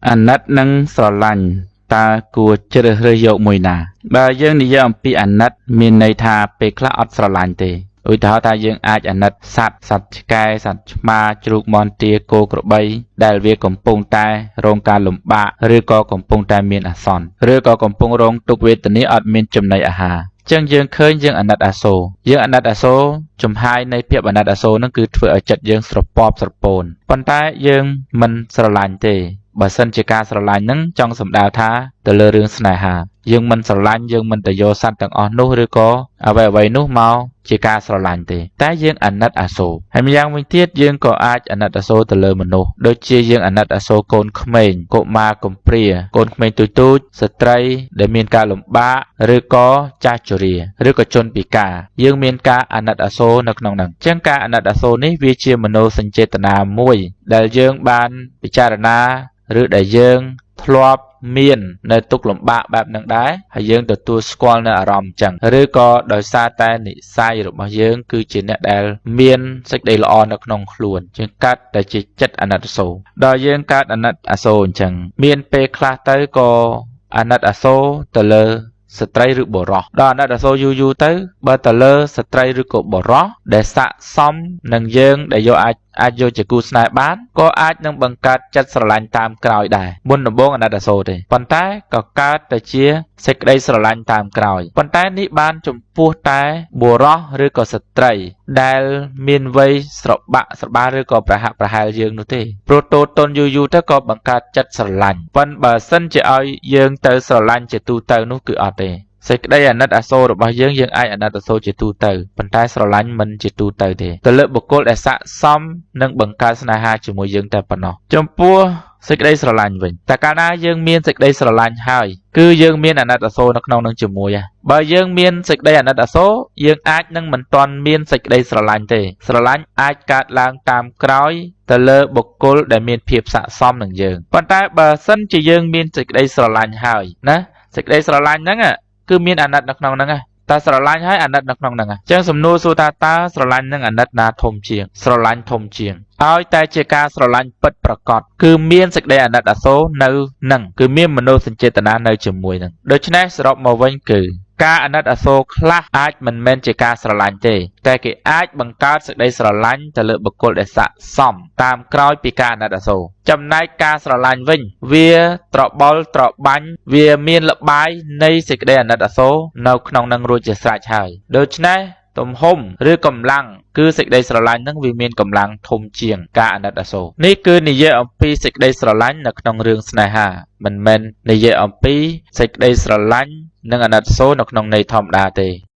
អាណិតនិងស្រឡាញ់តើគួរជ្រើសរើសយកមួយណាបើយើងនិយាយអំពីអាណិតមានន័យថាពេលខ្លះអត់ស្រឡាញ់ទេឧទាហរណ៍ថាយើងអាចអាណិតសត្វសត្វឆ្កែសត្វឆ្មាជ្រូកមាន់ទាគោក្របីដែលវាកំពុងតែរងការលំបាកឬក៏កំពុងតែមានអាសន្នឬក៏កំពុងរងទុក្ខវេទនាអត់មានចំណីអាហារចឹងយើងឃើញយើងអាណិតអាសូរយើងអាណិតអាសូរចំហាយនៃភាពអាណិតអាសូរនឹងគឺធ្វើឲ្យចិត្តយើងស្រពប់ស្រពោនប៉ុន្តែយើងមិនស្រឡាញ់ទេបើសិនជាការស្រឡាញ់នឹងចង់សម្ដៅថាទៅលើរឿងស្នេហាយើងមិនស្រឡាញ់យើងមិនទៅយកសត្វទាំងអស់នោះឬក៏អ្វីៗនោះមកជាការស្រឡាញ់ទេតែយើងអាណិតអាសូរហើយម្យ៉ាងវិញទៀតយើងក៏អាចអាណិតអាសូរទៅលើមនុស្សដូចជាយើងអាណិតអាសូរកូនក្មេងកុមារកំព្រាកូនក្មេងទូចៗស្ត្រីដែលមានការលំបាកឬក៏ចាស់ជរាឬក៏ជនពិការយើងមានការអាណិតអាសូរនៅក្នុងហ្នឹងអញ្ចឹងការអាណិតអាសូរនេះវាជាមនោសញ្ចេតនាមួយដែលយើងបានពិចារណាឬដែលយើងធ្លាប់មាននៅទុក្ខលំបាកបែបហ្នឹងដែរហើយយើងទទួលស្គាល់នៅអារម្មណ៍អញ្ចឹងឬក៏ដោយសារតែនិស័យរបស់យើងគឺជាអ្នកដែលមានសេចក្តីល្អនៅក្នុងខ្លួនជាងកាត់តែជាចិត្តអាណិតអាសូរដល់យើងកើតអាណិតអាសូរអញ្ចឹងមានពេលខ្លះទៅក៏អាណិតអាសូរទៅលើស្ត្រីឬបុរសដល់អាណិតអាសូរយូរយូរទៅបើទៅលើស្ត្រីឬក៏បុរសដែលស័ក្តិសមនឹងយើងដែលយកអាចយកជាគូស្នេហ៍បានក៏អាចនឹងបង្កើតចិត្តស្រឡាញ់តាមក្រោយដែរមុនដំបូងអាណិតអាសូរទេប៉ុន្តែក៏កើតទៅជាសេចក្តីស្រឡាញ់តាមក្រោយប៉ុន្តែនេះបានចំពោះតែបុរសឬក៏ស្ត្រីដែលមានវ័យស្របាក់ស្របាលឬក៏ប្រហាក់ប្រហែលយើងនោះទេព្រោះតូចតនយូរយូរទៅក៏បង្កើតចិត្តស្រឡាញ់ប៉ុន្តែបើសិនជាឲ្យយើងទៅស្រឡាញ់ជាទូទៅនោះគឺអត់ទេសេចក្តីអាណិតអាសូររបស់យើងយើងអាចអាណិតអាសូរជាទូទៅប៉ុន្តែស្រឡាញ់មិនជាទូទៅទេទៅលើបុគ្គលដែលស័ក្តិសមនឹងបង្កើតស្នេហាជាមួយយើងតែប៉ុណ្ណោះចំពោះសេចក្តីស្រឡាញ់វិញតែកាលណាយើងមានសេចក្តីស្រឡាញ់ហើយគឺយើងមានអាណិតអាសូរនៅក្នុងនឹងជាមួយបើយើងមានសេចក្តីអាណិតអាសូរយើងអាចនឹងមិនទាន់មានសេចក្តីស្រឡាញ់ទេស្រឡាញ់អាចកើតឡើងតាមក្រោយទៅលើបុគ្គលដែលមានភាពស័ក្តិសមនឹងយើងប៉ុន្តែបើសិនជាយើងមានសេចក្តីស្រឡាញ់ហើយណាសេចក្តីស្រឡាញ់ហ្នឹងគឺមានអាណិតនៅក្នុងហ្នឹងតែស្រឡាញ់ហើយអាណិតនៅក្នុងហ្នឹងអញ្ចឹងសំណួរសួរថាតើស្រឡាញ់និងអាណិតណាធំជាងស្រឡាញ់ធំជាងឲ្យតែជាការស្រឡាញ់ពិតប្រាកដគឺមានសេចក្តីអាណិតអាសូរនៅនឹងគឺមានមនោសញ្ចេតនានៅជាមួយនឹងដូច្នេះសរុបមកវិញគឺការអាណិតអាសូរខ្លះអាចមិនមែនជាការស្រឡាញ់ទេតែគេអាចបង្កើតសេចក្តីស្រឡាញ់ទៅលើបុគ្គលដែលស័ក្តិសមតាមក្រោយពីការអាណិតអាសូរចំណែកការស្រឡាញ់វិញវាត្របុលត្របាញ់វាមានលបាយនៃសេចក្តីអាណិតអាសូរនៅក្នុងនឹងរួចជាស្រេចហើយដូច្នេះទំហំឬកម្លាំងគឺសេចក្តីស្រឡាញ់នឹងវាមានកម្លាំងធំជាងការអាណិតអាសូរនេះគឺនិយាយអំពីសេចក្តីស្រឡាញ់នៅក្នុងរឿងស្នេហាមិនមែននិយាយអំពីសេចក្តីស្រឡាញ់និងអាណិតអាសូរនៅក្នុងន័យធម្មតាទេ។